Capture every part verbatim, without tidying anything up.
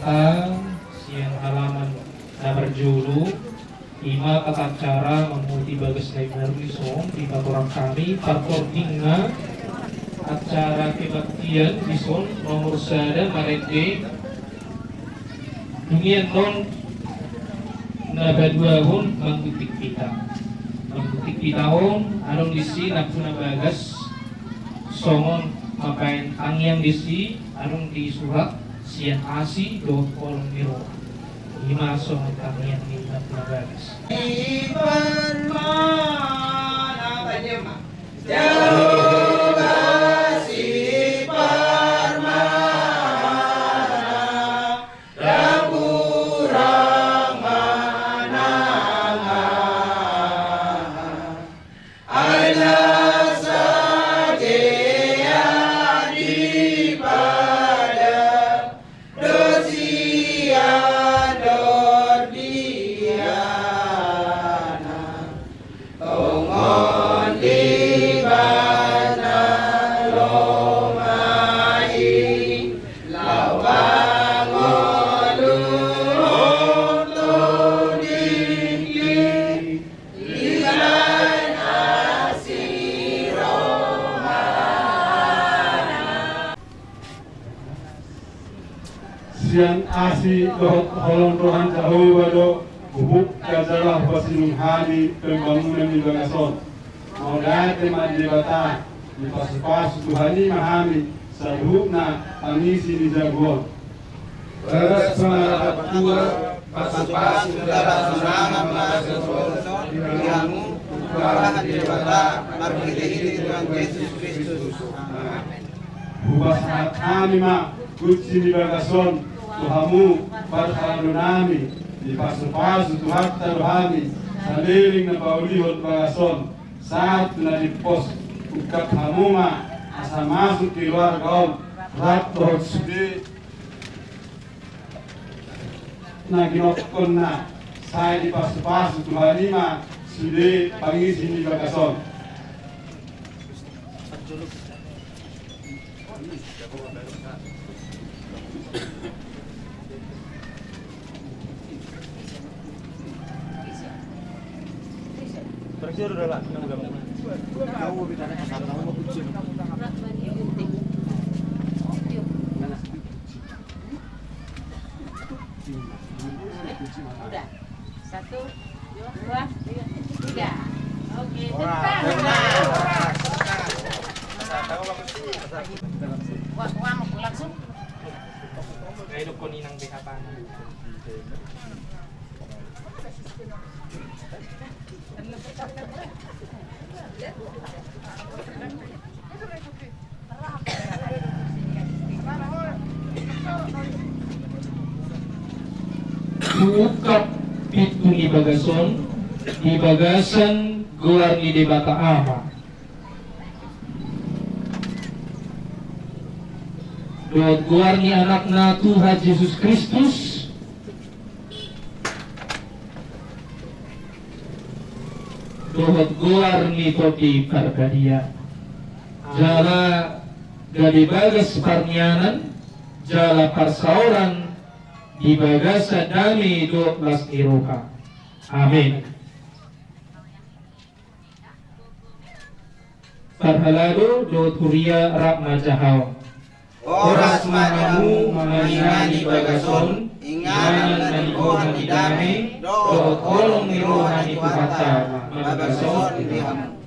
Sian halaman na parjolo, ima tata cara mamulai bagas na imbaru dison, dipatorang hami, parpordingna acara kebaktian dison, nomor sada marende, dungi annon na paduahon manggunting pita. Manggunting pita on, adong disi nampuna bagas, songon mambaen tangiang disi, adong disurat, sian asi dohot holong ni roha. Ima songon tangiang ni nampuna bagas. Iban ma na tanya ma. Jaga si parmana, dang hurang manang aha. Ai na sadia di pada do sian dordiana, tongon di bana lomai, laho mangolu onto dinding. Iban asi rohana. Sian asi dohot holong ni roha ni Jahowa do, hubuka jala hupasinung hami pembangunan ni bagas on. Mauliate ma di Debata, dipasupasu Tuhan i ma hami, saluhutna pangisi ni jabu on. Bagas ma na martua, pasupasu jala sinamot ma di hamu, hupasahat Debata marhitehite Tuhan Jesus Kristus. Amen. Hupasahat hami ma kunci ni bagas on tu hamu, parhalado nami, dipasupasu Tuhanta do hami saleleng na paulihon bagas on, sahat tu na dimpos, ungkap hamu ma asa masuk keluarga on rap dohot sude na ginokkonna, sai dipasupasu Tuhan i ma sude pangisi ni bagas on. Udah. Satu, dua, tiga. Oke, tepuk tangan. Wah, wah, langsung. Huungkap pintu ni bagas on di bagasan goar ni Debata Ama dohot goar ni Anakna Tuhan Jesus Kristus, dohot goar ni Tondi Parbadia. Jala gabe bagas parnianan jala parsaoran di bagasan dame dohot las ni roha. Amen. Parhalado dohot huria, rap ma jahaon. Horas ma di hamu mangihuthon bagas on, inganan na niboan ni dame dohot holong ni roha ni Tuhanta ma bagas on di hamu.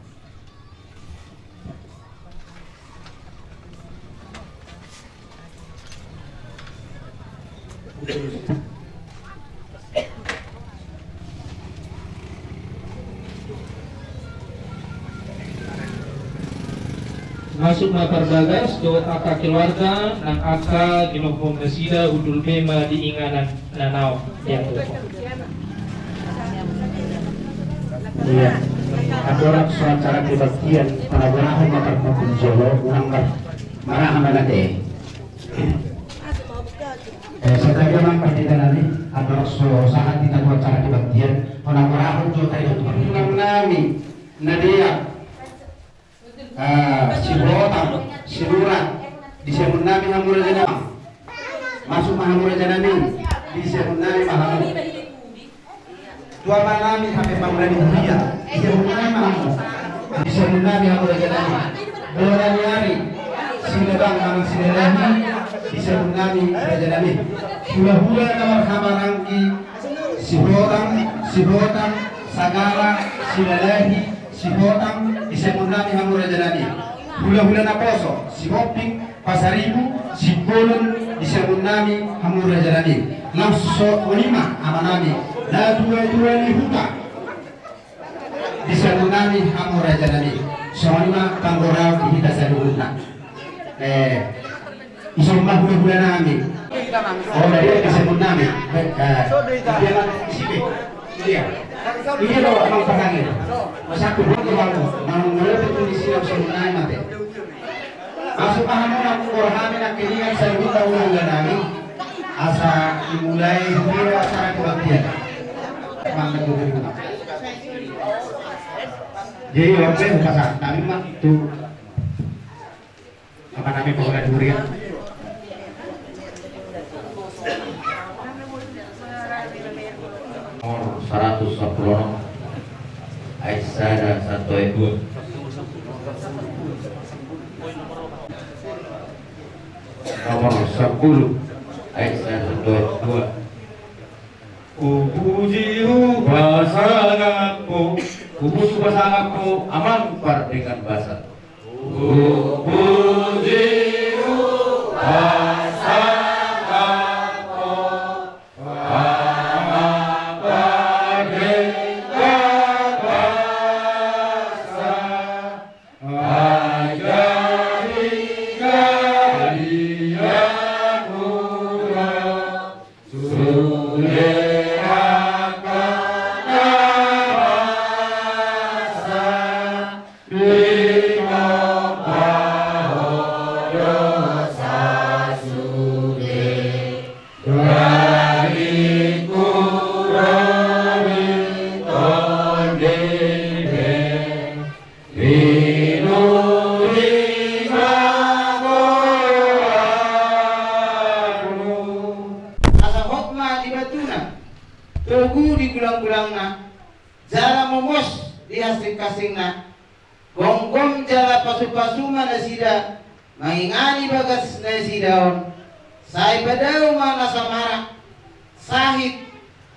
Masuk ma parbagas dohot angka keluarga nang angka ginokhon nasida, hundul be ma di inganan na naung diaturhon. Ia, andorang so acara kebaktian, panaborahon ma parpukul jolo, unang mar-, maraha ma nate. Eh, sajaga ma pardita nami, andorang so sahat hita tu acara kebaktian, panaborahon jo taida tu parpukul nami, na dia. Ah, si Botang, si Lurat, di siamun nami hamu raja nami. Masuk ma hamu raja nami, di siamun nami ma hamu. Tu ama nami hape pangula ni huria, di siamun nami ma hamu. Di siamun nami hamu raja nami. Bona ni ari, Silabang manang Silalahi, di siamun nami raja nami. Hulahula na marhamaranggi, Sibotang, Sibotang, Sagala, Silalahi, Sibotang, di siamun nami hamu raja nami. Hulahula naposo, Sihombing, Pasaribu, Simbolon, di siamun nami hamu raja nami. Laos songon i ma ama nami, natuatua ni huta, di siamun nami hamu raja nami. Songon i ma panggoraon di hita saluhutna. Eh, ison ma hulahula nami. Oh, dari di siamun nami. Eh, dia ma isi pe. Dia. Dia do amang pasangi. Masa aku buat di hamu. Manang mulai tu di siamun nami mate. Masuk ma hamu na manggoraon hami nangkiningan saluhutna hulahula nami. Asa dimulai huria acara kebaktian. Mangga tu huria. Jadi waktu itu pasangan nami ma tu Apa nami pangula ni huria? Nomor saratus sampulu onom, ayat sada sahat tu ayat dua. Nomor sampulu, ayat sada sahat tu ayat dua. Hupuji hupasangap Ho, hupuji hupasangap Ho, Amang Pardenggan Basa. Hupuji hupasangap Ho, Amang Pardenggan Basa. Ai jadi-jadi anugrah sude angka na basa, dinompa Ho dosa sude. Gari kurori tondi be. Pinuri ma goarmu. Asa hot ma di batuna, togu di gulang-gulangna, jala momos di hasing-hasingna, gomgom jala pasu-pasu ma nasida, mangingani bagas nasida on, sai padao ma na samarak, sahit,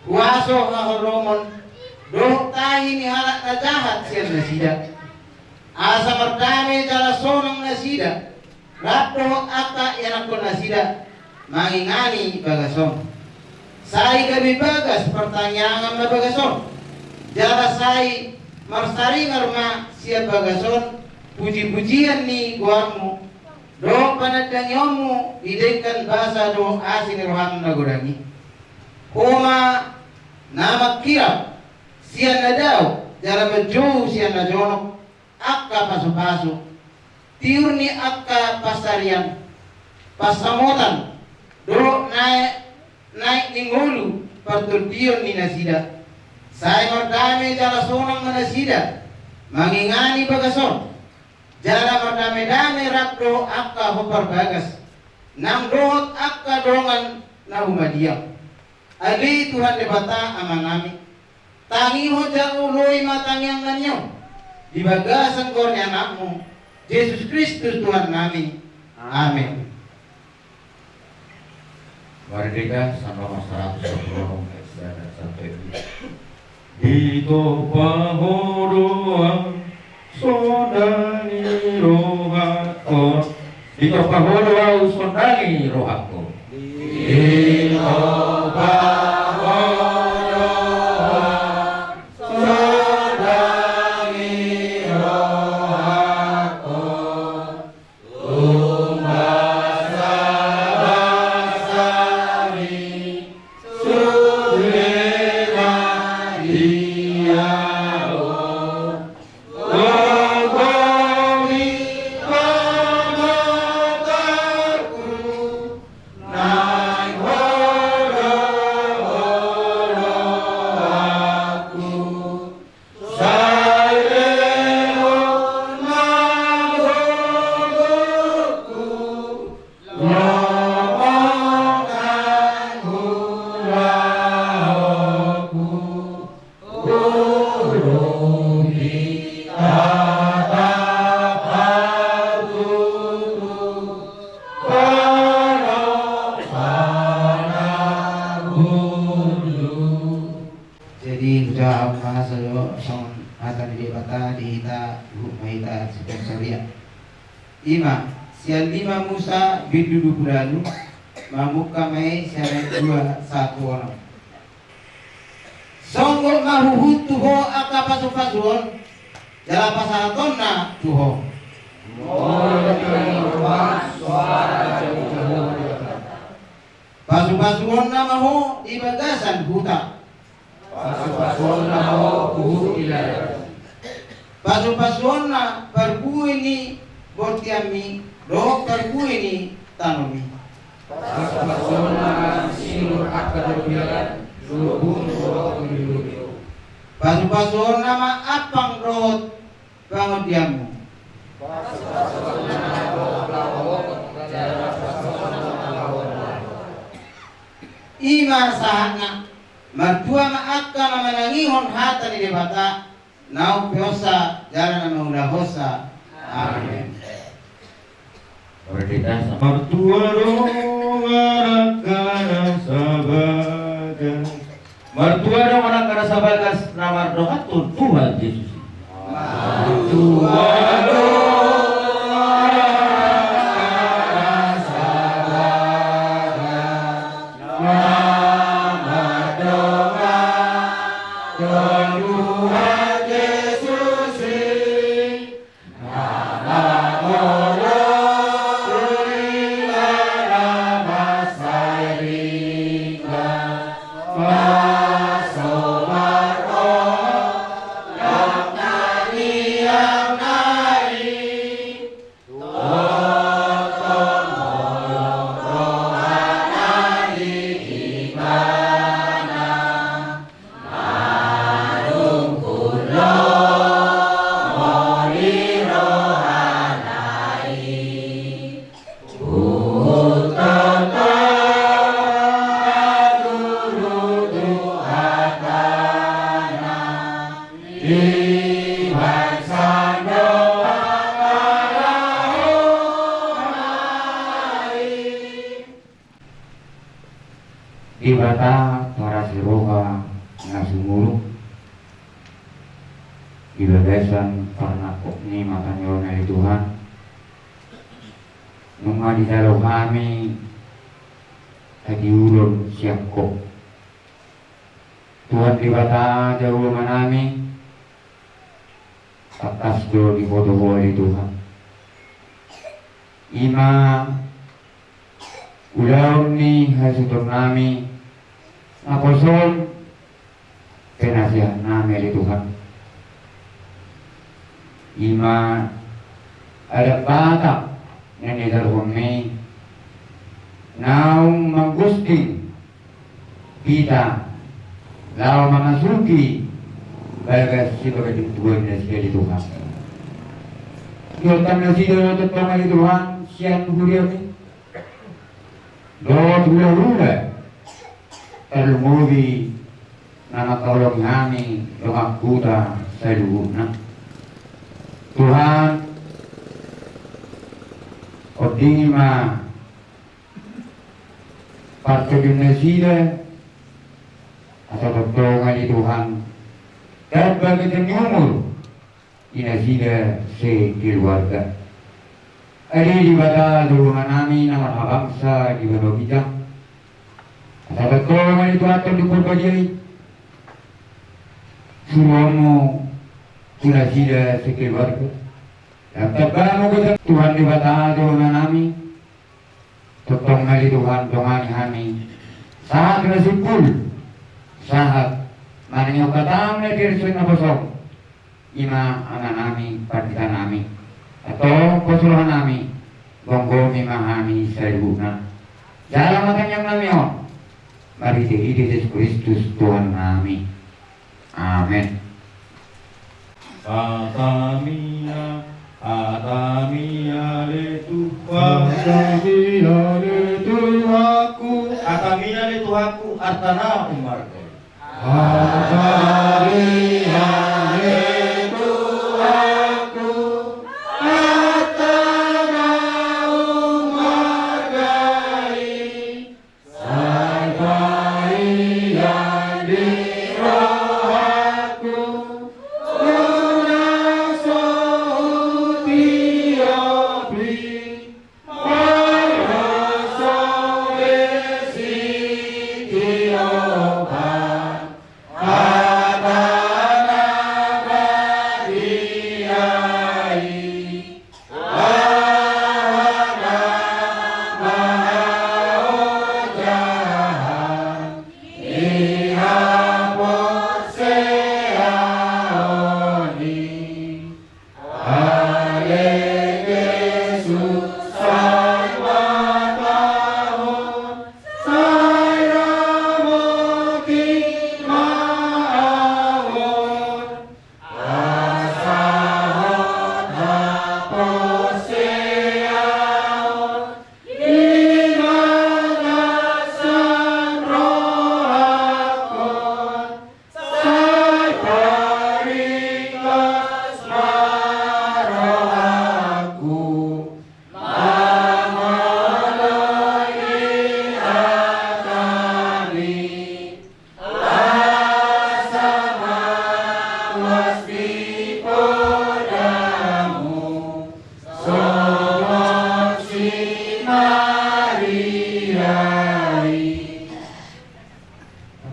huaso haholomon, dohot tahi ni halak na jahat sian nasida. Asa mardame jala sonang nasida, rap dohot angka ianakhon nasida, mangingani bagas on. Sai gabe bagas partangiangan ma bagas on, jala sai marsaringar ma sian bagas on puji-pujian ni goarmu, dohot panandangionmu di denggan basa dohot asi ni roham na godang i. Ho ma na mangkirap sian na dao, jala manjou sian na jonok angka pasu-pasu, tiur ni angka pansarian, pansamotan, dohot naek, naek ni ngolu partondion ni nasida. Sai mardame jala sonang ma nasida, mangingani bagas on. Jala mardame-dame rap dohot angka hombar bagas, nang dohot angka dongan na humadiang. Ale Tuhan Debata Amanami, tangihon jala oloi ma tangiangnami on di bagasan goar ni Anakmu, Jesus Kristus Tuhannami. Amen. Mardika, sama nomor saratus sampulu onom, ayat sada sahat tu ayat dua. Ditompa Ho do ahu sondangi rohangkon. Ditompa Ho do ahu sondangi rohangkon. Ditompa Ho do ahu sondangi rohangkon. Tung basa-basa ni sude na di ahu, gogomi panatangku, naeng Ho Jawab ma haso jo songon hata ni Debata di hita, huhut ma hita sipansorian. Ima, sian lima Musa bindu dua pulu ualu, mamungka ma i sian ayat dua sahat tu onom. Songgop ma huhut tu ho angka pasupasu on, jala pasahatonna tu ho. Molo tingki roha, soara jauh-jauh. Pasupasuonna ma ho di bagasan huta. Pasupasuonna ma ho huhut di ladang. Pasupasuonna parbue ni bonteanmi dohot parbue ni tanomi. Pasupasuonna ma sinur angka dopian, lobung dohot lubi-lubi. Pasupasuonna ma ampang dohot pangondianmu. Pasupasuonna ma ho laho ogot, jala pasupasuonna ma ho laho ogot. Ima sahatna, martua ma angka na manangihon hata ni Debata, na umpeonsa jala na mangulahonsa. Amen. Martua do manang angka na sabagas. Martua do manang angka na sabagas na mardongan tu Tuhan Jesus. Martua do manang angka na sabagas na mardongan tu Tuhan Jesus i. Debata parasi roha na sumurung, di bagasan parnangkok ni mata ni roha na ale Tuhan, nunga dijalo hami hatiuron sian Ho. Tuhan Debata, jabu Amanami, tangkas do diboto Ho ale Tuhan. Ima ulaon ni hasuhutonnami, naposo on, penasehatnami ale Tuhan. Ima adat Batak na nidalanmi naung manggusting hita laho mamasuki bagas sibagas tubuan nasida ale Tuhan. Ihottan nasida tongtong ale Tuhan sian huriami dohot hulahula, tarlumobi na mangkaholongi hami dongan huta saluhutna. Tuhan, ondingi ma partondion nasida, asa tongtong ale Tuhan, tamba ganjang ni umur di nasida sekeluarga. Ale Debata, jabu Amanami na marhabangsa di banua ginjang, asa tongtong ma ale Tuhan Tondi Porbadia i, suruonmu tu nasida sekeluarga. Lam tambamu ganjang Tuhan Debata, jabu Amanami, tongtong ma ale Tuhan dongani hami sahat na simpul, sahat manangihon hatamu na tirsuin naposom, ima amanami, panditanami, antong pos rohanami, gomgomi ma hami saluhutna. Jala ma tangiangnami on marhitehite Jesus Kristus Tuhannami. Amen. Hatami, hatami ale Tuhan. Hatami ale Tuhanku. Hatami ale Tuhanku, arta na ummarga i. Hatami ale Tuhanku, arta na ummarga i. Sai bagian di roha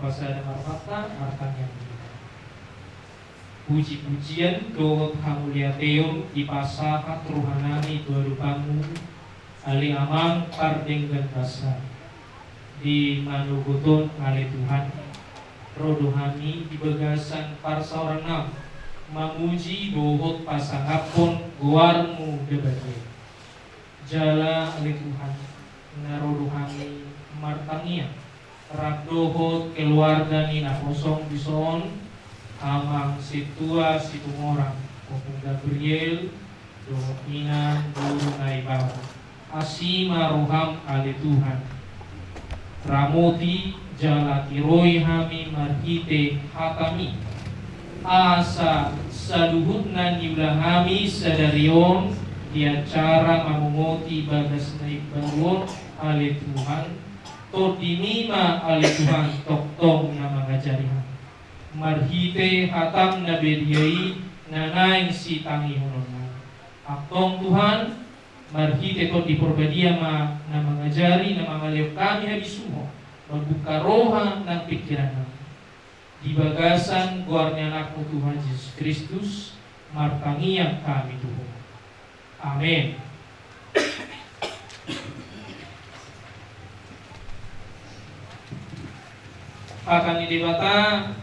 Pasada marpata martangiang. Puji-pujian dohot hamuliateon dipasahat rohanami tu adopanmu, ale Amang pardenggan basa. Di manogot on ale Tuhan, ro do hami di bagasan parsaorannam mamuji dohot pasangaphon goarmu na badia. Jala ale Tuhan, na ro do hami martangiang rap dohot keluarga ni naposom dison, Amang Sintua Situmorang, Ompung Gabriel, dohot Inang Guru Naibaho. Asi ma roham ale Tuhan. Ramoti jala tiroi hami marhite hatami, asa saluhutna niula hami sadari on di acara mamongoti bagas na imbaru on ale Tuhan. Tondimi ma ale Tuhan tongtong na mangajari hami marhite hatam na badia i na naeng sitangihononnami. Antong Tuhan, marhite Tondi Porbadia ma na mangajari, na mangalehon hami habisuhon, mambuka roha nang pingkirannami. Di bagasan goar ni Anakmu Tuhan Jesus Kristus martangiang hami tu Ho. Amen. Hata ni Debata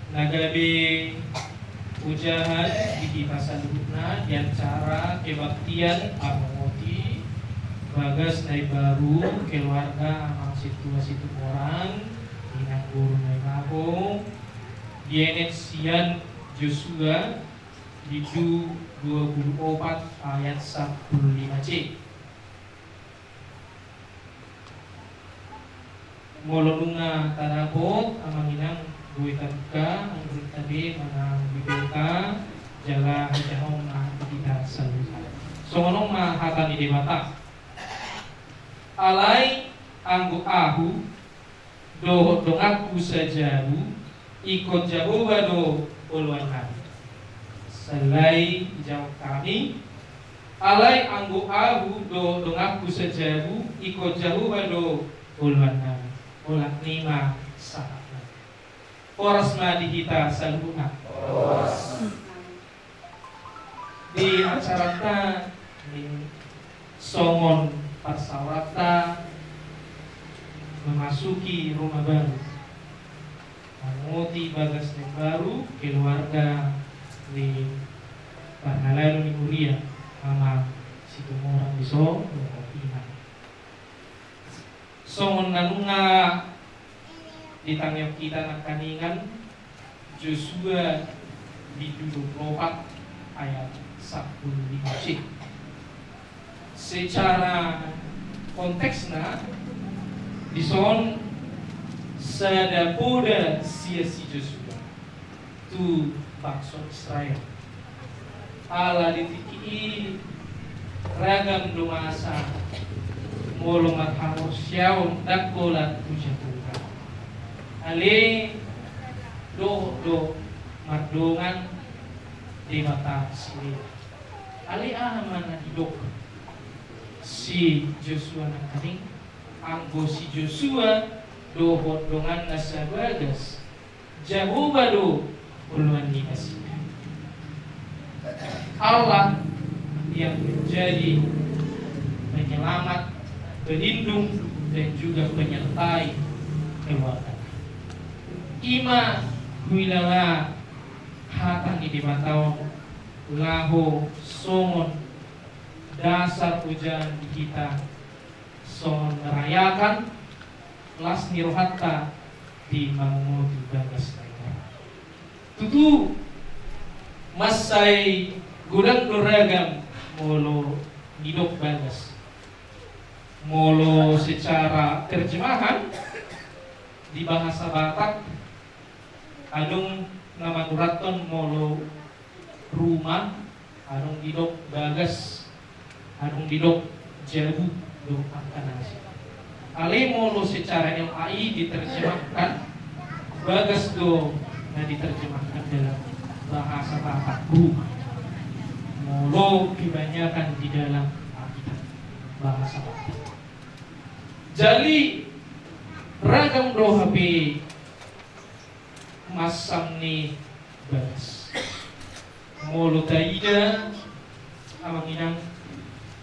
na gabe ojahan di hita saluhutna di acara kebaktian mamongoti bagas na imbaru keluarga Amang Sintua Situmorang, Inang Guru Naibaho, dienet sian Josua bindu dua puluh opat ayat sampulu lima c. Molo nunga tadapot, Amang Inang, boi tabuka anggur tabe manang bibelta, jala hajahahon ma di hita saluhutna. Songon on ma hata ni Debata. Alai anggo ahu dohot donganku sajabu, ingkon Jahowa do oloannami. Sala i dijawab hami, alai anggo ahu dohot donganku sajabu, ingkon Jahowa do oloannami. Olat ni ma sahatna. Horas ma di hita saluhutna. Horas. Di acaranta ni songon parsaoranta memasuki rumah baru, mamongoti bagas na imbaru keluarga ni parhalado ni huria, Amang Situmorang dison dohot Inang. Songon na nunga ditangihon hita nangkaningan, Josua bindu dua puluh opat ayat sampulu lima c. Secara konteksna, dison sada poda sian si Josua tu bangso Israel. Ala di tingki i ragam do masa molo marhaporseaon ndang holan tu Jahowa. Ale dohot do mardongan debata silea. Ale aha ma na didok si Josua nangkaning? Anggo si Josua dohot donganna sabagas, Jahowa do oloan ni nasida. Allah yang menjadi penyelamat, pelindung, dan juga penyertai keluarga. I ma huhilala hata ni Debata on laho songon dasar ojahan di hita songon merayakan las ni rohanta di mamongoti bagas na imbaru. Tutu, mansai godang do ragam molo didok bagas. Molo secara terjemahan di bahasa Batak, adong na manurathon molo rumah, adong didok bagas, adong didok jabu do angka na asing. Alai molo secara L A I diterjemahkan, bagas do na diterjemahkan dalam bahasa Batak rumah. Molo kebanyakan di dalam Alkitab bahasa Batak. Jadi ragam do hape Mansam ni bagas. Molo taida, amang inang,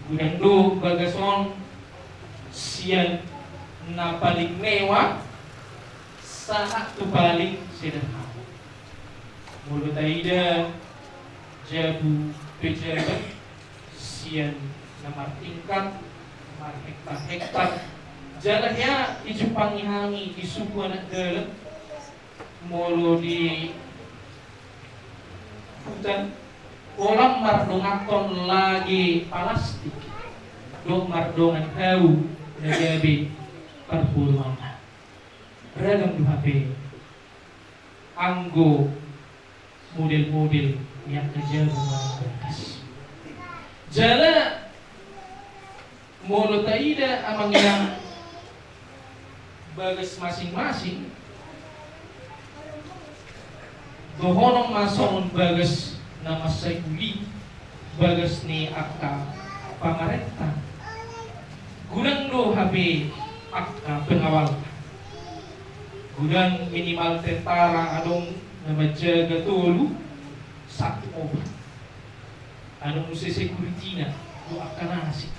godang do bagas on sian na paling mewah sahat tu paling sederhana. Molo taida jabu pejabat sian na martingkat, marhektar-hektar, jala hea dijumpangi hami di suku anak dalan, molo di hutan, holan mardongankon lage palastik dohot mardongan hau na gabe parboruanna. Ragam do hape anggo model-model ni angka jabu manang bagas. Jala molo taida, amang inang, bagas masing-masing, dohonon ma songon bagas na mansai uli, bagas ni angka pamarenta. Godang do hape angka pengawalna. Godang minimal tentara adong na manjaga tolu sampe opat. Adong muse security-na dohot angka na asing.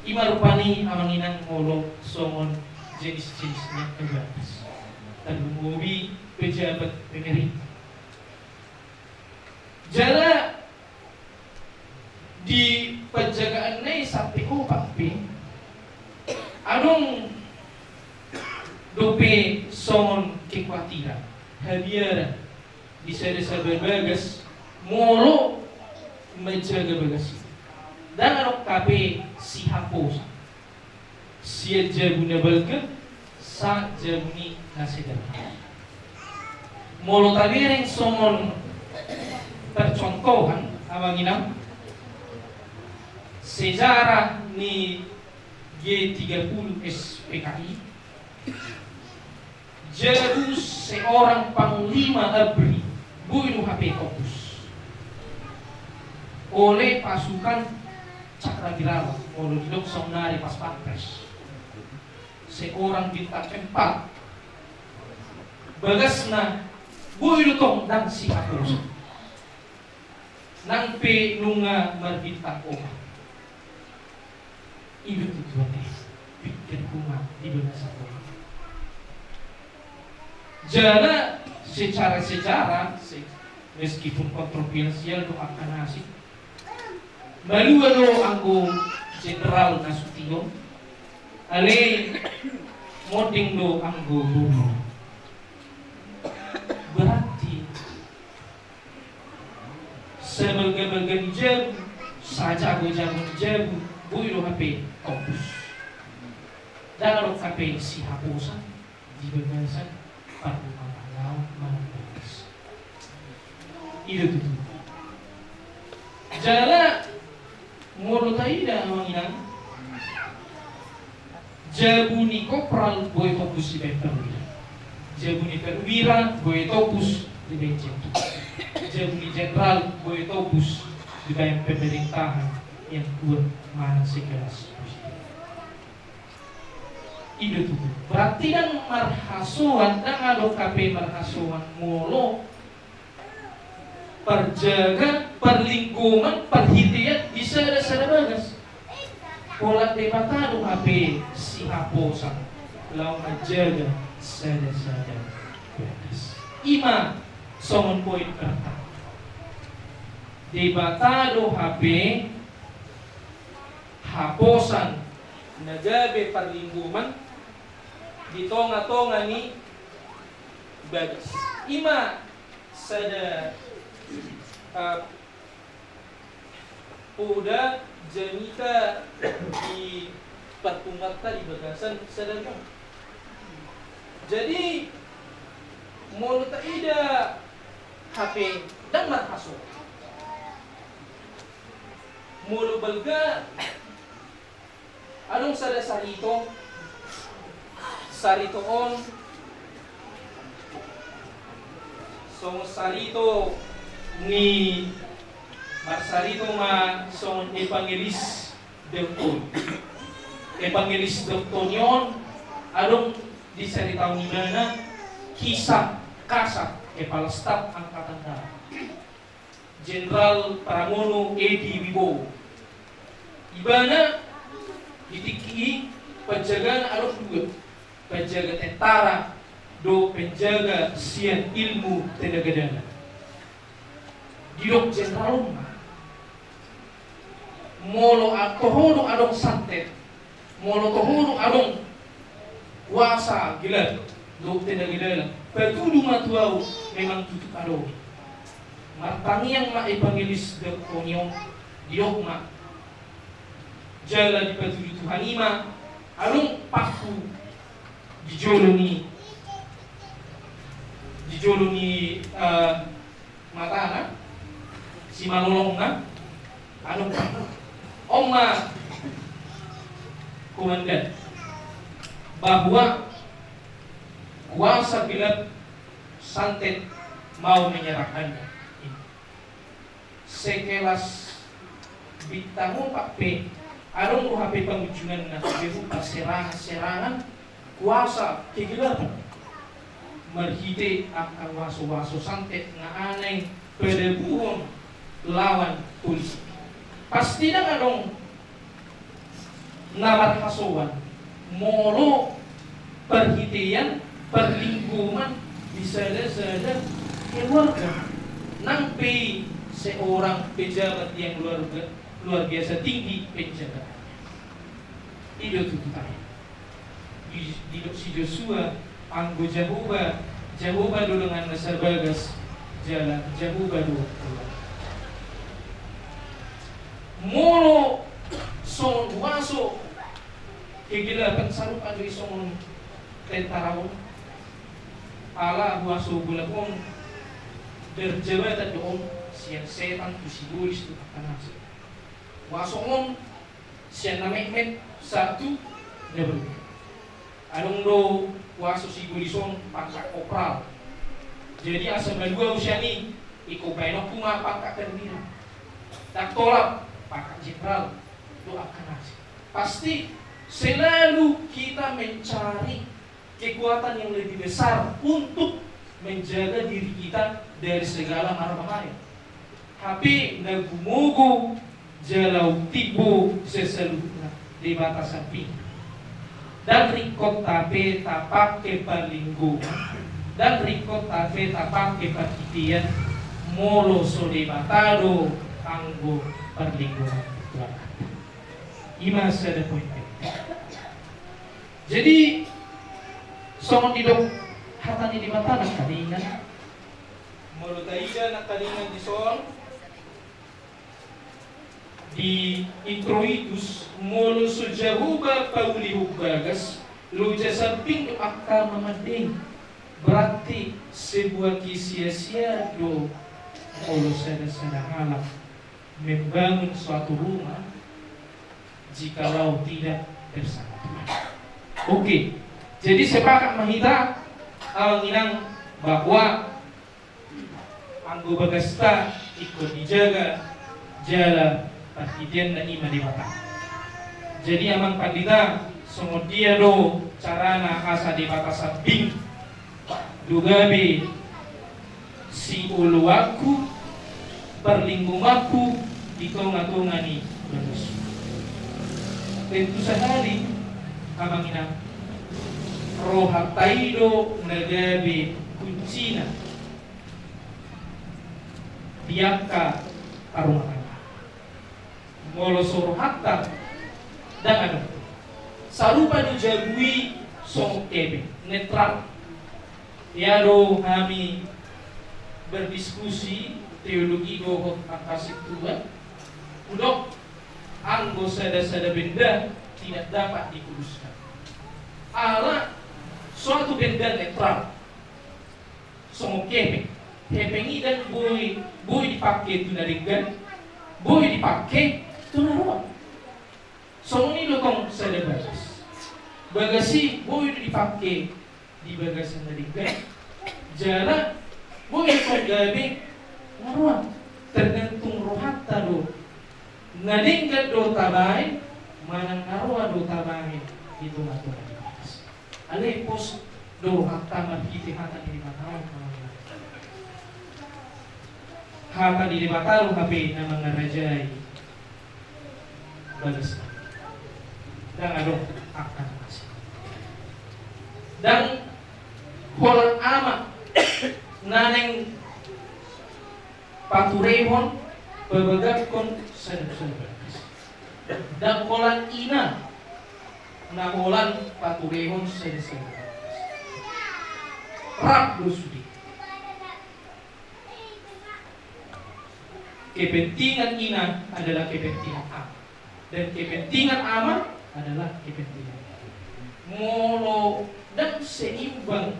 I ma rupani, amang inang, molo songon jenis-jenis ni angka bagas. Tarlumobi pejabat pemerintah. Jala di panjagaanna i sampe opat pe, adong dope songon kekuatiran, habiaran di sada-sada bagas molo manjaga bagas i. Ndang adong hape sihaposan sian jabu na balga sahat jabu ni na sederhana. Molo tabereng songon percontohan, amang inang, sejarah ni G tiga puluh S P K I, jabu seorang panglima ABRI boi do hape topus oleh pasukan Cakrawirawa, molo didok saonari pas Pampres. Seorang bintang empat, bagasna boi do tong ndang sihaposan. Nang pe nunga marbintang opat. I do tutu ate pikirhu ma di bagasan on. Jala secara-secara, se-, meskipun kontroversial do angka na asing, malua do anggo Jenderal Nasution, alai monding do anggo boru. Berarti sabalga-balga ni jabu, sajago-jago ni jabu, boi do hape topus. Ndang adong hape sihaposan di bagasan parrumah tanggaon manang bagas. I do tutu. Jala molo taida, amang inang, jabu ni kopral boi topus dibaen perwira. Jabu ni perwira boi topus dibaen jenderal. Jabu ni jenderal boi topus dibaen pemerintahan yang kuat manang sekelas presiden. I do tutu. Berarti ndang marhasoan, ndang adong hape marhasoan molo parjaga, parlinggoman, parhitean di sada-sada bagas. Pola Debata do hape sihaposan laho manjaga sada-sada bagas. I ma songon poin pertama. Debata do hape haposan na gabe parlinggoman di tonga-tonga ni bagas. I ma sada, eh, poda jamita di parpunguanta di bagasan sadari on. Jadi molo taida hape ndang marhasoan. Molo balga, adong sada sarito. Sarito on songon sarito ni, marsarito ma songon evangelis Daud on. Evangelis Daud on i on adong disaritaon ibana kisah Kasat, Kepala Staf Angkatan Darat, Jenderal Pramono Edi Wibowo. Ibana di tingki i penjagana adong dua, penjaga tentara dohot penjaga sian ilmu tenaga dalam. Didok jenderal on ma, molo a-, toho do adong santet, molo toho do adong kuasa gelap dohot tenaga dalam, patudu ma tu ahu, memang tutu adong. Martangiang ma Evangelis Dohot Koni on, didok ma, jala dipatudu Tuhan i ma adong pangku di jolo ni, di jolo ni, eh, matana, simalolongna, anu, on ma, Komandan, bahwa kuasa gelap santet mau menyerang Anda. Sekelas bintang opat pe, adong do hape pangujunganna, berupa serangan-serangan kuasa kegelapan marhite angka waso-waso santet na naeng padabuhon lawan polisi. Pasti ndang adong na marhasoan molo parhitean parlinggoman di sada-sada keluarga, nang pe i seorang pejabat yang luar, luar biasa tinggi penjabatannya. I do tuntutanna. Di, didok si Josua, anggo Jahowa, Jahowa do donganna sabagas, jala Jahowa do Tuhan. Molo songon huaso kegelapan, sarupa do i songon tentara on. Ala huaso gelap on berjabatan do on sian setan tu sibolis tu angka na asing. Huaso on sian na metmet sahat tu na berbeda. Adong do huaso sibolis on pangkat kopral. Jadi asa malua au sian i, ingkon baenonku ma pangkat perwira. Ndang tolap pangkat jenderal, dohot angka na asing. Pasti selalu kita mencari kekuatan yang lebih besar untuk menjaga diri kita dari segala mara bahaya. Hape na gumogo jala umtimbo sian saluhutna Debata sambing. Ndang ringkot hape tapangke parlinggoman, ndang ringkot hape tapangke parhitean, molo so Debata do anggo parlinggoman. I ma sada poin. Jadi songon didok hata ni Debata nangkaningan, molo taida nangkaningan dison di introitus, molo so Jahowa paulihon bagas, loja sambing do angka mamandei. Berarti sebuah kesia-siaan do molo sada-sada halak membangun suatu rumah jikalau tidak bersama Tuhan. Oke, jadi sepakat ma hita, eh, inang, bahwa anggo bagasta ingkon dijaga jala parhiteanna i ma Debata. Jadi amang pandita, songon dia do carana asa Debata sambing do gabe sioloanku, parlinggomanku di tonga-tonga ni bagasku. Tentu sahali, amang inang, rohanta i do na gabe kuncina di angka parrumah tangga. Molo so rohanta, ndang adong. Sarupa do jabu i songon kepeng, netral. Ia do hami berdiskusi teologi dohot angka sintua, hudok anggo sada-sada benda tidak dapat dikuduskan. Ala suatu benda netral. Songon kepeng. Kepeng i ndang boi, boi dipake tu na denggan, boi dipake tu na roa. Songon i do tong sada bagas. Bagas i boi do dipake di bagasan na denggan, jala boi do tong gabe na roa. Tergantung rohanta do. Na denggan do tabaen, manang na roa do tabaen di tonga-tonga ni bagas. Alai pos do rohanta marhite hata ni Debata on. Hata ni Debata do hape na mangarajai bagas. Ndang adong angka na asing. Ndang holan ama na naeng paturehon, pabagakhon sada sada bagas. Ndang holan ina na holan paturehon sada sada bagas. Rap do sude. Kepentingan ina adalah kepentingan ama, dan kepentingan ama adalah kepentingan ina. Molo ndang seimbang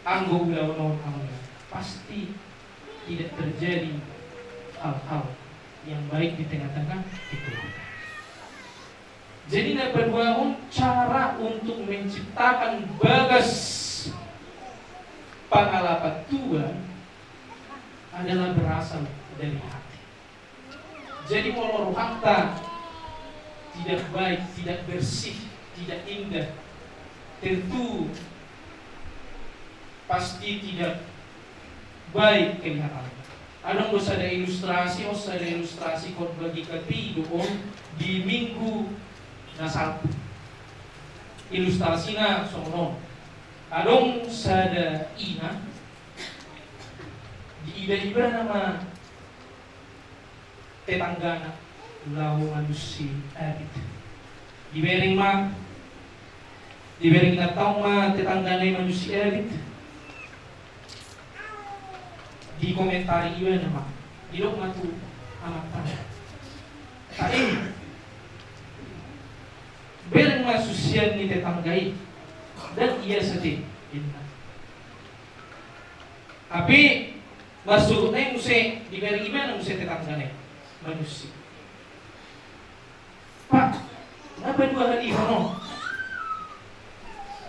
anggo ulaon on, pasti tidak terjadi hal-hal yang baik di tengah-tengah keluarga. Jadi na paduahon, cara untuk menciptakan bagas pangalapan Tuhan adalah berasal dari hati. Jadi molo rohanta tidak baik, tidak bersih, tidak indah, tentu pasti tidak baik kelihatannya. Adong do sada ilustrasi, on sada ilustrasi khotbah GKPI do on di minggu na salpu. Ilustrasina songon on. Adong sada ina, diida ibana ma tetanggana laho manunsi abit. Dibereng ma, dibereng inanta on ma tetanggana i manunsi abit. Dikomentari ibana ma, didok ma tu amantana: "Pak e, bereng ma susian ni tetangga i, ndang ias ate," ninna. Hape marsuhut nai muse dibereng ibana muse tetanggana i manunsi. Pak, na paduahalihon on,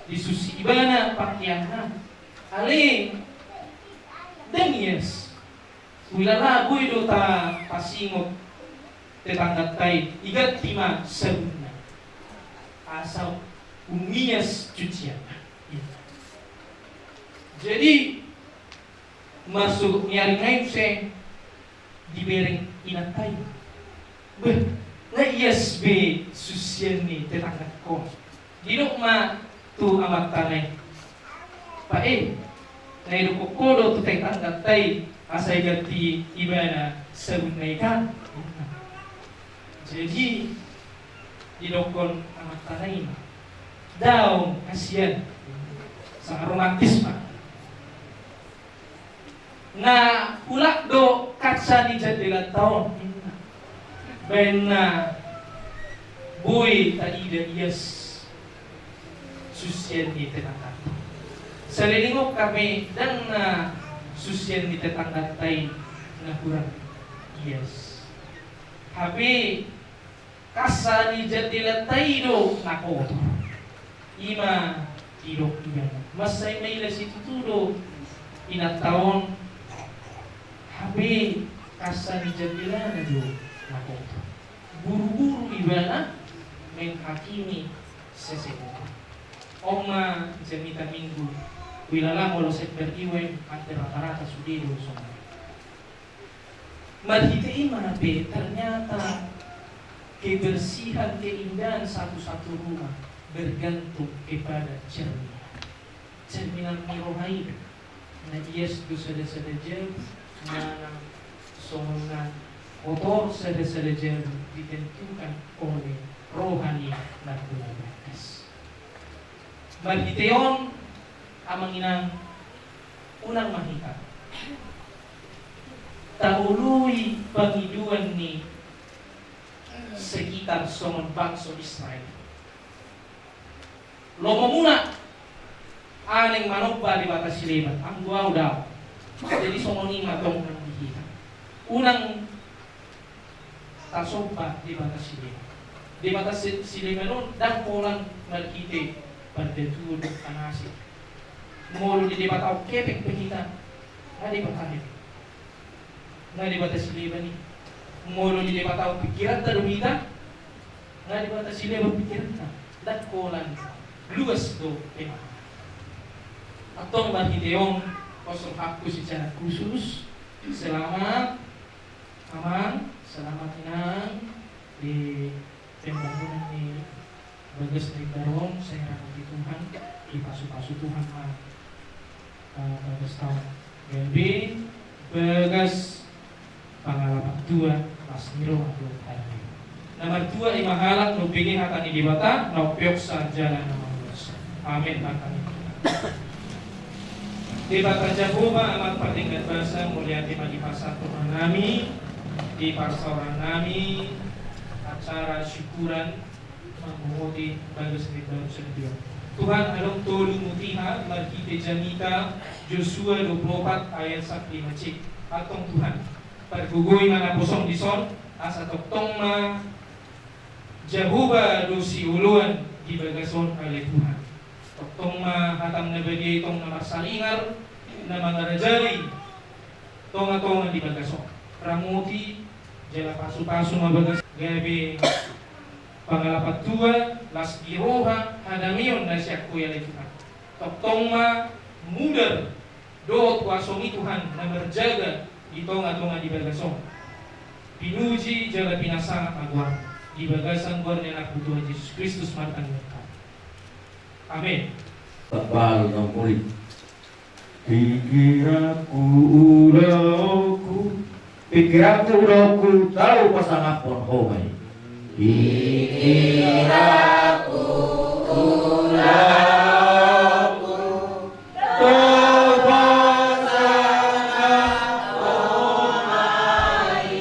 disunsi ibana pakeanna, alai ndang ias. Huilala boi do tapasingot tetangganta i, diganti ma sabunna asa umias cucianna. Jadi marsuhut ni ari nai muse dibereng inanta i. Beh, nga ias be susian ni tetanggangkon. Didok ma tu amantana i: "Pak e, na didokkon ho do tu tetangganta i asa diganti ibana sabunna i kan?" Jadi didokkon amantana i ma: "Daong, kasian." Sangat romantis ma. "Na hulak do kaca ni jandelanta on," ninna, "baen na boi taida ias susian ni tetangganta. Saleleng on hape ndang na susian ni tetangganta i na hurang ias. Hape kaca ni jandelanta i do na kotor." I ma didok ibana. Mansai maila situtu do inanta on, hape kaca ni jandelana do na kotor. Buru-buru ibana menghakimi seseorang. On ma jamita Minggu. Huilala molo sekber iwen, hampir rata-rata sude do songon on. Marhite i ma pe, ternyata kebersihan, keindahan satu-satu rumah bergantung kepada cerminan. Cerminan ni roha i, na ias do sada-sada jabu manang songon na kotor sada-sada jabu ditentukan oleh roha ni nampuna bagas. Marhite on, amang inang, unang ma hita taoloi pangidoan ni sekitar songon bangso Israel. Lomo muna naeng manomba debata sileban, anggo au dao. Jadi songon i ma tong nang di hita. Unang tasomba debata sileban. Debata si-, sileban on ndang holan marhite pardatuon, panasik. Molo di debata on kepeng pe hita, nga debata kepeng, nga debata sileban i. Molo di debata on pikiranta do hita, nga debata sileban pikiranta. Ndang holan luas do pemahaman. Antong marhite on, Kosong hakku secara khusus. Selamat, Amang, selamat, Inang, di pembangunan ni bagas ni Baron, sai ramoti Tuhan, dipasupasu Tuhan ma, eh, bagas taon. Gabe bagas pangalapan tua, las ni roha tu haradeon. Na martua i ma halak, na umbege hata ni Debata, na umpeopsa jala na maulos. Amen. Martangiang. Debata Jahowa, Amang pardenggan basa, mauliate ma di pasahat rohanami di parsaorannami acara syukuran mambongoti bagas ni Baron Sinodua. Tuhan, adong tolu mutiha marhite jamita Josua dua pulu opat ayat sampulu lima C. Antong Tuhan, pargogoi ma naposom dison, asa tongtong ma Jahowa do sioloan di bagas on, ale Tuhan. Tongtong ma hatam na badia i tong na marsaringar, na mangarajai tongatonga di bagas on. Ramoti jala pasupasu ma bagas gabe pangalapan tua, las ni roha, hadameon na sian Ho i, ale Tuhan. Tongtong ma mudar dohot huasomi Tuhan na marjaga di tongatonga di bagas on. Pinuji jala pinasahat ma goarmu. Di bagasan goar ni Anakmu Tuhan Jesus Kristus martangiang hami. Amen. Tambal na muli. Pikiranku, ulaonku, pikiranku, ulaonku, tau pasangaphon Ho ma i. Pikiranku, ulaonku, tau pasangaphon Ho ma i.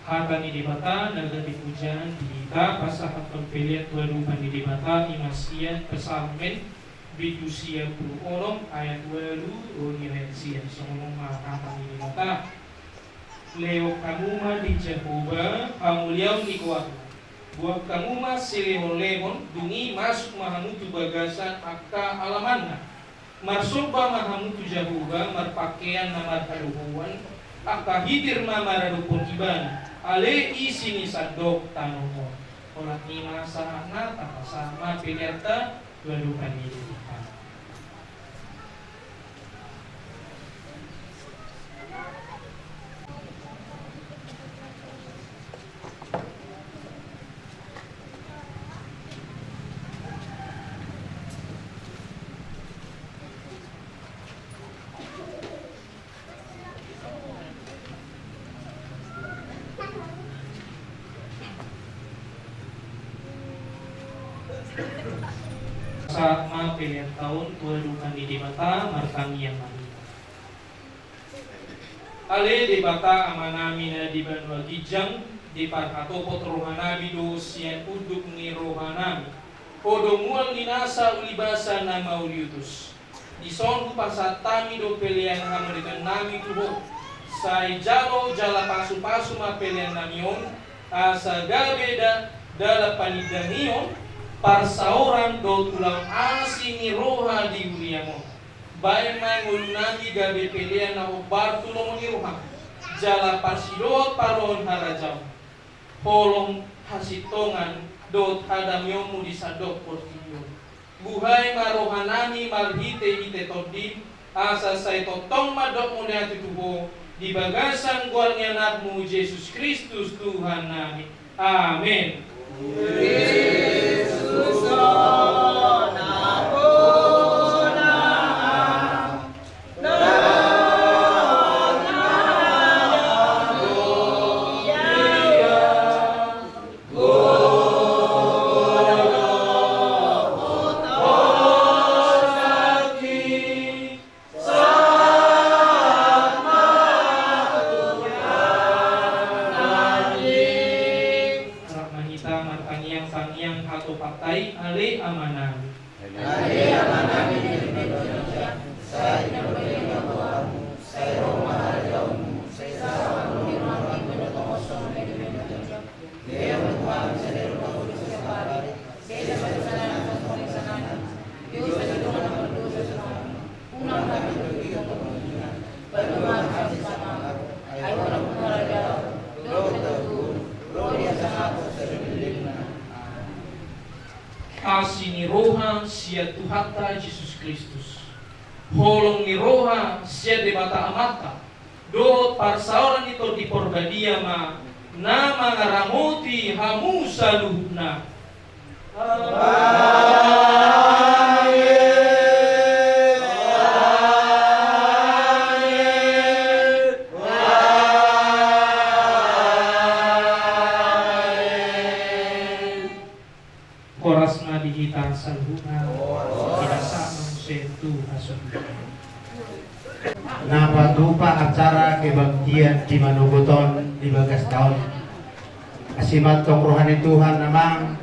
Hata ni Debata na gabe pujaan di hita pasahathon pelean tu adopan ni Debata, i ma sian Psalmen bindu sia pulu onom ayat ualu ro di ayat sia. Songon on ma hata ni Debata. Lehon hamu ma di Jahowa hamuliaon ni goarna. Boan hamu ma silehonlehon, dung i masuk ma hamu tu bagasan angka alamanna. Marsomba ma hamu tu Jahowa marpangkean na marhadohoan, angka hitir ma maradophon Ibana, ale isi ni sandok tano on. Holan i ma sahatna, tapasahat ma peleanta tu adopan ni Debata. Sahat ma pelean taon tu adopan ni Debata, martangiang ma hita. Ale Debata Amanami na di banua ginjang, diparhatopot rohanami do sian unduk ni rohanami Ho do mual ni nasa ulibasa na mauliutus. Dison hupasahat hami do pelean hamuliateonnami tu Ho. Sai jalo jala pasupasu ma peleannami on, asa gabe da-, dalan panindangion, parsaoran dohot ulaon asi ni roha di huriaM on. Baen ma ngolunami gabe pelean na hombar tu lomo ni rohaM, jala parsidohot parrohaon harajaon. Holong hasintongan dohot hadamionmu di sandok portibi on. Buhai ma rohanami marhitehite Tondim, asa sai tongtong mandok mauliate tu Ho di bagasan goar ni Anakmu Jesus Kristus Tuhannami. Amen. Rap ma hita martangiang-tangiang hatopan i, Ale Amanami. Asi ni roha sian Tuhanta Jesus Kristus, holong ni roha sian Debata Amanta, dohot parsaoran ni Tondi Porbadia ma na mangaramoti hamu saluhutna. Amen. Horas ma di hita saluhutna. Horas. Hita sahat ma muse tu hasuhuton. Na patupa acara kebaktian di manogot on di bagas taon. Asi ma antong roha ni Tuhan, Amang,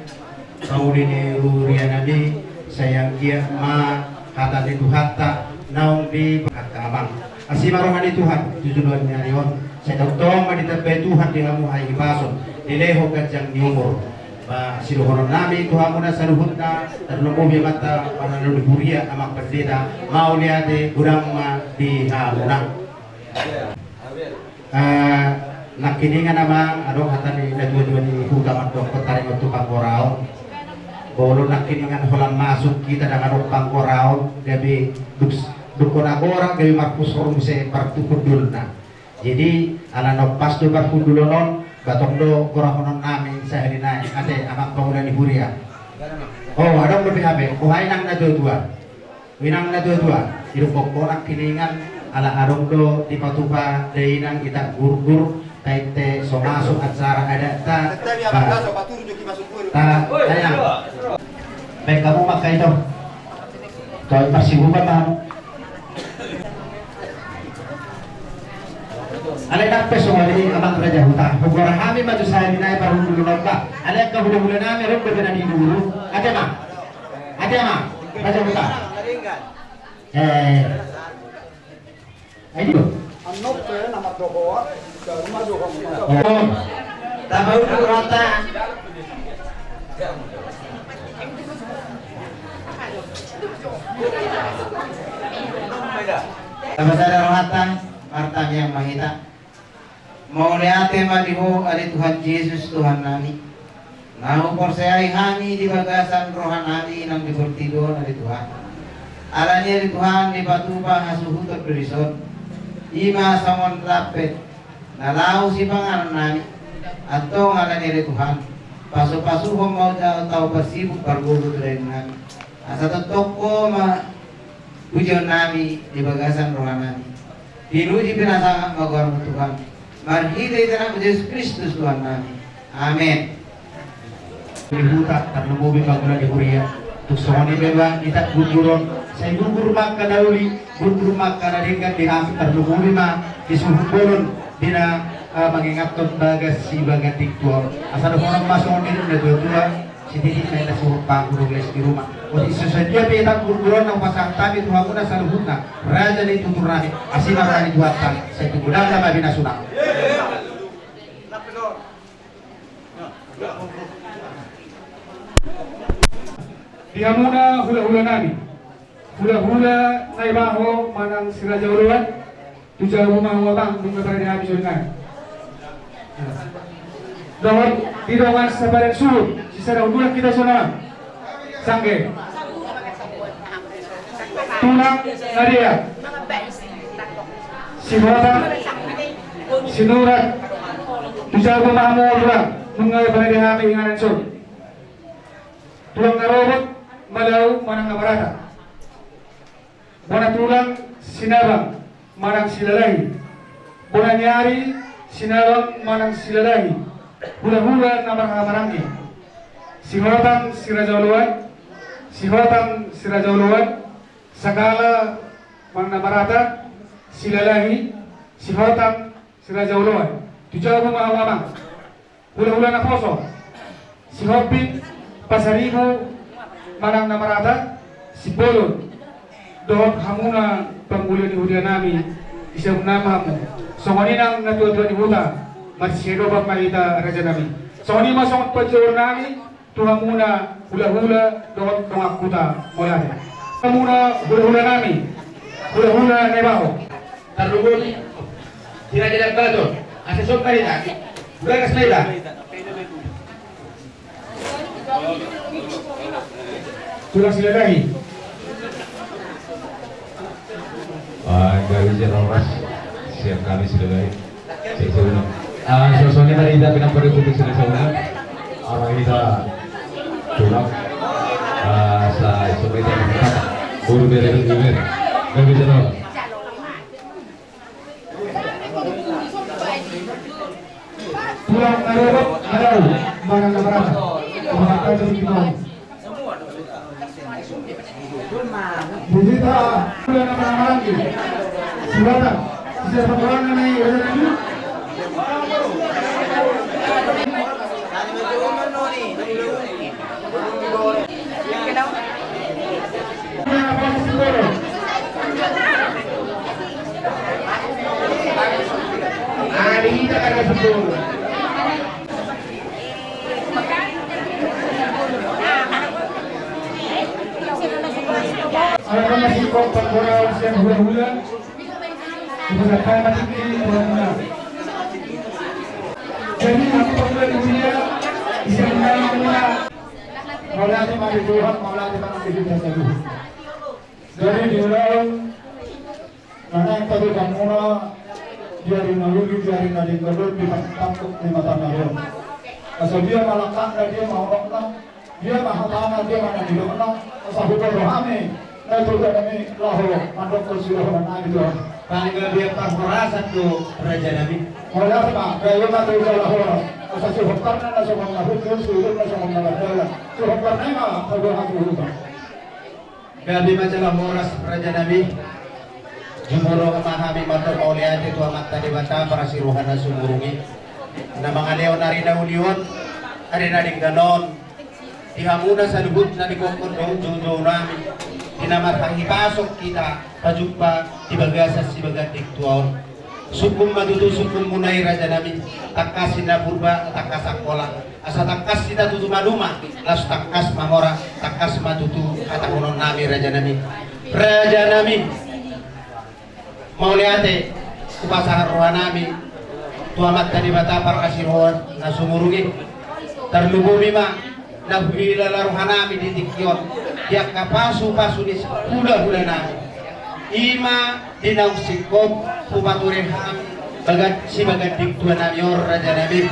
pauli ni huria nami, sai anggiat ma hata ni Tuhanta naung di hata, Amang. Asi ma roha ni Tuhan tu joloan ni ari on, sai tongtong ma ditambai Tuhan di hamu hahipason, dilehon ganjang ni umur. Ba, sidohonon nami tu hamuna saluhutna, tarlumobi ma hita parhalado ni huria, Amang Pandita, mauliate godang ma di hamuna. Eh, nangkiningan, Amang, adong hata ni natuatua ni huta mandok taringot tu panggoraon. Molo nangkiningan holan masuk hita ndang adong panggoraon, gabe duk, duk hona gora, gabe marpusor muse partuhundulna. Jadi, ala na umpas do parhundulon on, ba tong do gorahonon nami sahali nai, ate, Amang pangula ni huria. Oh, adong dope hape, oh, ai nang natuatua. Inang natuatua, didok ho nangkiningan, ala adong do dipatupa dainang hita gurgur, tainte so masuk acara adatta. Ta, ta, inang. Baen hamu ma angka i, to. Toi, marsibuka ma hamu. Alai nang pe songon i, Amang Raja Huta, hugoar hami ma tu sahali nai parhundulon on, ba. Alai angka hulahula nami ro dope na di dulu. Ate, Amang. Ate, Amang Raja Huta. Eh. Ayo. Annon pe nama dohoa. Oh. Tabaudut rohanta. Tapasada rohanta, martangiang ma hita. Mauliate ma di Ho, ale Tuhan Jesus, Tuhannami. Na huporsayai hami di bagasan rohanami nang di portibi on, ale Tuhan. Alani, ale Tuhan, dipatupa hasuhuton do dison. I ma songon lampet na laho sipanganonnami. Antong alani, ale Tuhan, pasupasuhon ma hita, tau parsibuk parguru tu dainangnami. Asa tongtong Ho ma pujionnami di bagasan rohanami. Pinuji pinasahat ma goarMu, Tuhan, marhitehite Anakmu Jesus Kristus, Tuhannami. Amen. Di huta, tarlumobi pangula ni huria. Tung songon i pe ba, hita gurgur on, sai gurgur ma angka na uli, gurgur ma angka na denggan di hami, tarlumobi ma di suhut bolon, di na, eh, mangingathon bagas Sibaga Tingki on. Asa dohonon ma songon i, natuatua. Sititi ma inda suhut panggung les di rumah. Odi, so sadia pe hita gurgur on na hupasahat hami tu hamuna saluhutna, raja ni tuturnami, asi ma roha ni Tuhanta, sai tumundalna ma binasuna. Di hamuna hulahulanami, hulahula Naibaho manang Si Raja Oloan, tu jabu ma ho, Amang, dung na parade hami songon i. Dohot di dongan sabadan suhut, sisada hundulan hita songon i. Sangge. Tulang na deak. Sihotang, sinurat. Tu jabu ma hamu tulang, nunga dipangido hami inganan son. Tulang na robot, malau manang na marata. Bona tulang, sinabang manang silalahi. Bona ni ari, sinabang manang silalahi. Hulahula na marhahamaranggi. Sihotang si raja oloan, sihotang si raja oloan, sagala manang na marata, silalahi, sihotang si raja oloan. Tu jabu ma hamu amang. Hulahula naposo, Sihombing, Pasaribu, manang na marata, Simbolon, dohot hamuna panggual ni huta nami, ise ma hamu. Songon i nang natuatua ni huta, marsiadopan ma hita raja nami. Songon i ma songon panjouon nami tu hamuna hulahula dohot dongan huta, mauliate. Hamuna hulahula nami, hulahula na ibaho. Tarlumobi di raja Dambaton, asa sopan hita. Bagas ma hita. Tulang silalahi. Ah, gabe jala horas. Siap kami silalahi. Siap, siap. Ah, songon i ma hita pinampada publik silalahi. Arah hita tulang. Ah, sa, songon i ma hita. Guru bere, guru bere. Gabe jala horas. Tulang na robot, malau manang na marata. Tulang na robot, malau. Di hita, tulang na marata. Silakan. Siapa tulang na ini? Jadi, aku pernah dunia, bisa menang, menang. Mauliate ma di Tuhan, mauliate ma di Tuhan. Jadi, di ulaon na naeng patupaonmuna, di ari na uli, di ari na denggan on, di pangkuk ni mata na ro. Asa dia ma langkatna, dia ma unokna, dia ma hatana, dia ma na nidokna, asa huboto hami, na tutu nami laho, mandok tu sidohonon nami tu. Paling gabe parhorasan do raja nami. Mauliate ma, gabe ma tu laho, asa sihomparna na songon na hundul, sihulurna songon na mardalan. Sihomparna ma, paduahon tu huta. Gabe ma jala horas raja nami. Jumolo ma hami mandok mauliate tu Amanta Debata parasi roha na sumurung i. Na mangalehon ari na uli on, ari na denggan on. Di hamuna saluhutna di kokkon dohot joujou nami. Di na marhahipason hita pajumpa di bagasan sibaganding tua on. Sungkun ma tutu sungkunmuna i raja nami, tangkas i na Purba, tangkas Angkola, asa tangkas hita tutu manuma, laos tangkas mamora, tangkas ma tutu hatahonon nami raja nami. Raja nami, mauliate, hupasahat roha nami tu Amanta Debata parasi roha na sumurung i. Tarlumobi ma na huhilala roha nami di tingki on, di angka pasupasu ni hulahula nami. I ma di naung singkop hupature hami bagan, sibaganding tua nami on raja nami.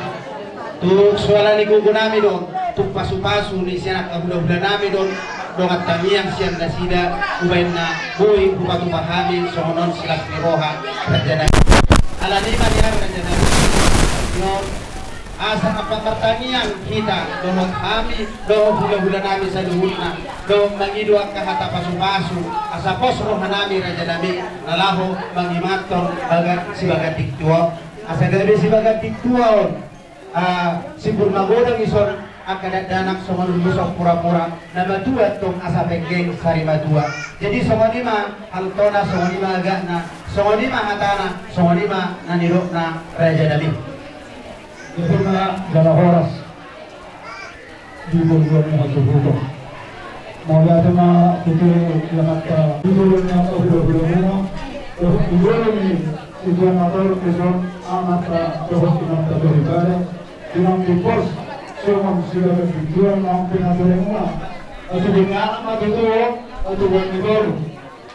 Tung so ala ni gogo nami do on, tung pasupasu ni sian angka hulahula nami do on, dongan tangiang sian nasida, umbahen na boi hupatupa hami songon on silas ni roha raja nami. Alani i ma nian raja nami. Asa ampat martangiang hita dohot hami dohot hulahula nami saluhutna dohot mangido angka hata pasupasu asa pos roha nami raja nami na laho mangimathon bagan sibaganding tua on. Asa gabe sibaganding tua on, ah, simbur magodang dison angka dakdanak songon umbus on purapura na matua tong asa penggeng sari matua. Jadi songon i ma haltona, songon i ma agakna, songon i ma hatana, songon i ma na nidokna raja nami. Jala horas di goluan ni hasuhuton. Mauliate ma tutu di amanta di goluan ni amanta hulahula muna. Dohot di goluan ni situan ator dison amanta dohot inanta soripada. Tulang di pos, songon sibagas tujuan nang pinatoremuna. Atubuan ni anak ma tutu, atubuan ni boru.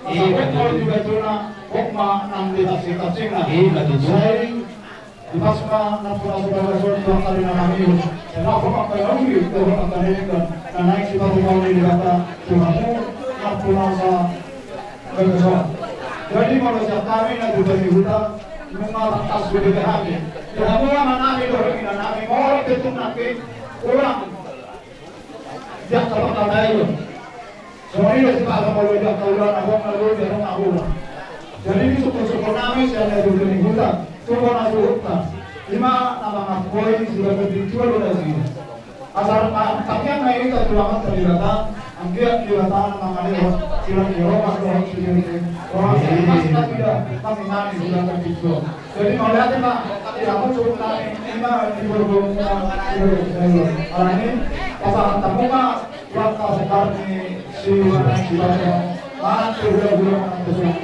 Asa gok ma di batuna, gok ma nang di tasik-tasikna. Sai dipas ma nampuna so bagason tu angka ari na mangihut. Sai na gok angka na uli, gok angka na denggan. Na naeng siparumaon ni Debata tu hamu nampuna sa Jadi molo sian hami na tubu ni huta, nunga tangkas sude hami. Di hamu amanami dohot inanami, molo pe tung nangkin ulang di angka partandaon. Songon i do sipata molo di angka ulaon na gok na doli, adong na ula. Jadi di sungkun-sungkunnami sian na tubu ni huta, tu bona suhutna. Ima na mangapoi sibagas pintu alu na sini. Asa ma-, tangiang ma i tu Amanta Debata, anggiat Debata na mangalehon silang ni roha dohot silang ni roha. Jadi mauliate ma di hamu suhutnami, ima di boru-boru muna, di boru-boru. Alani pasahat hamu ma, ulang ka sekarang ni si, si Bata, manang tu hula-hula, manang tu suang.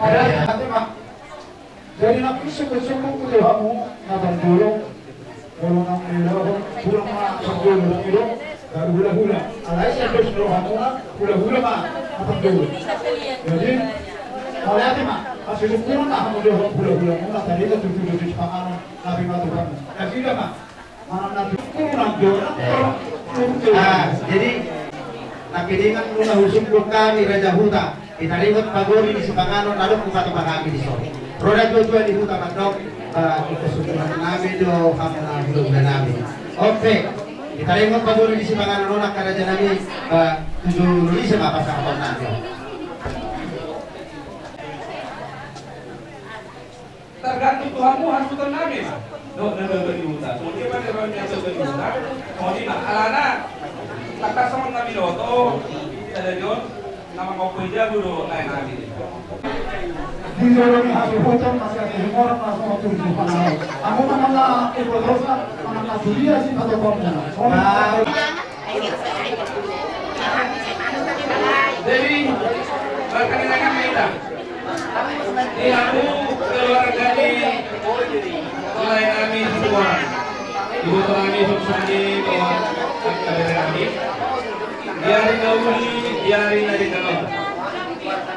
Mauliate ma. Jadi nangkin sungkun-sungkun tu hamu na parjolo, molo nang ni roha, hula ma parjolo, nang i do baru hula-hula. Alai sian dos ni rohamuna, hula-hula ma na parjolo. Jadi mauliate ma, asi sungkun ma hamu dohot hula-hula muna, tadi itu tujuh-tujuh sipanganon na pinatupa. Nangkin ma. Ah, jadi, na pidingan muna husungkun hami Raja Huta, ditaringot pagori ni sipanganon, na adong hupatupa hami dison. Ro na tua-tua ni huta mandok, ah, ingkon sungkunnami do hamu na hula-hulanami. Oke, ditaringot pagori ni sipanganon on angka rajanami, ah, tuju lolise ma pasahatonnami. Tergantung tu hamu hasuhuton nami ma. Dohot na baba ni huta. Songon dia ma na baba ni huta. Songon i ma alana. Tangkas songon na binoto. Sadari on na mangapoi jabu do lae nami. Di jolo ni hasuhuton masih ada humor masuk waktu di panau. Aku mana lah ikut dosa mana kasulia si patokon. Jadi, martangiang ma hita. Di hamu keluarga ni lae nami Situmorang. Iboto nami Suksani dohot angka bere nami. Di ari na uli, di ari na denggan on.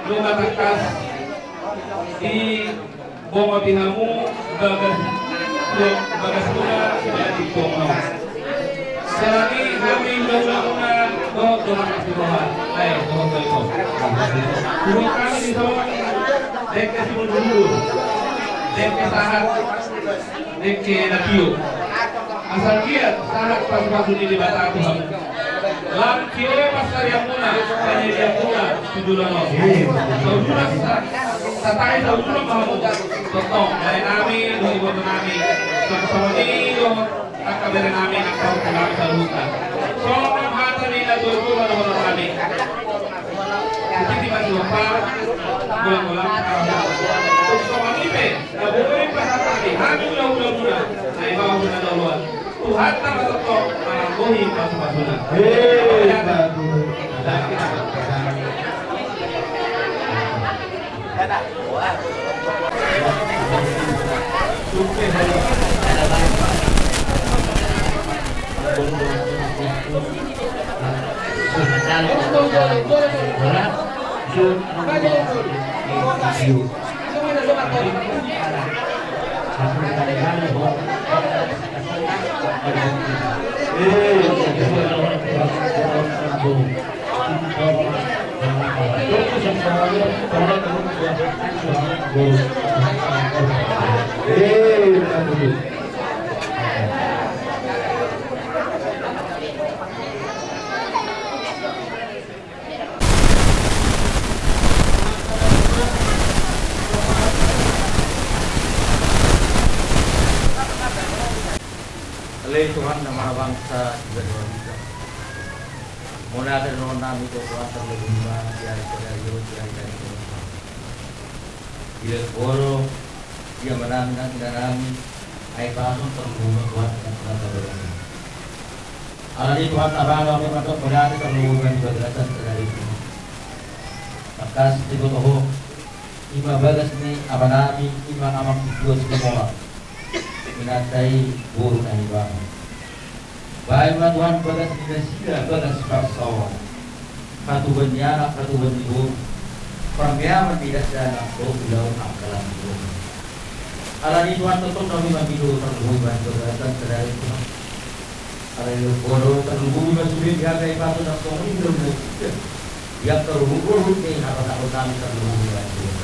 Nunga tangkas di bongot i hamu bagas, bagas muna sibagas di bongot. Salani hami hula-hula muna dohot dongan na siroha. Ae, dohot dohot. Suhut hami dison, dengke simudur-udur, dengke sahat, dengke na tio. Asa anggiat sahat pasu-pasu ni Debata tu hamu. Lam tio pansarian muna, panyadian muna tu joloan on. Saudura sa-, satai saudura ma hamu. Tongtong lae nami dohot iboto nami. Songon i dohot angka bere nami, angka pahompu nami saluhutna. Songon hata ni na tua-tua dohot nami. Sititi ma sihompa, golang-golang. Songon i pe na boi pasahat hami, hami hula-hula muna, na i ma hula na oloan. Tuhanta ma tongtong manambohi pasu-pasuna. Hei, bagus. Ale Tuhan na mahabangsa di banua hita. Mauliate do dohonon nami tu Tuhan, tarlumobi ma di ari sadari on, di ari sadari on. Di lehon Ho do di amanami nang inanami, ai pasu on tarlumobi ma Tuhan di angka na tabahen i. Alani Tuhan, tabahen ma hamu mauliate tarlumobi ma di bagasan sadari on. Tangkas diboto Ho, ima bagas ni amanami, ima amang Situmorang. Inanta i boru na hibahut. Bahen ma Tuhan bagas ni nasida bagas parsaoran, hatubuan ni anak, hatubuan ni boru, parmeaman ni dakdanak dohot ulaon angka laki ni boru. Alani i Tuhan, tongtong na hami manghido tarlumobi ma tu bagasan sadari on Tuhan. Alai boru tarlumobi ma sude di hami, ai patut na songon i do nasida. Ia tarlumobi ma sude di hami, tarlumobi ma sude.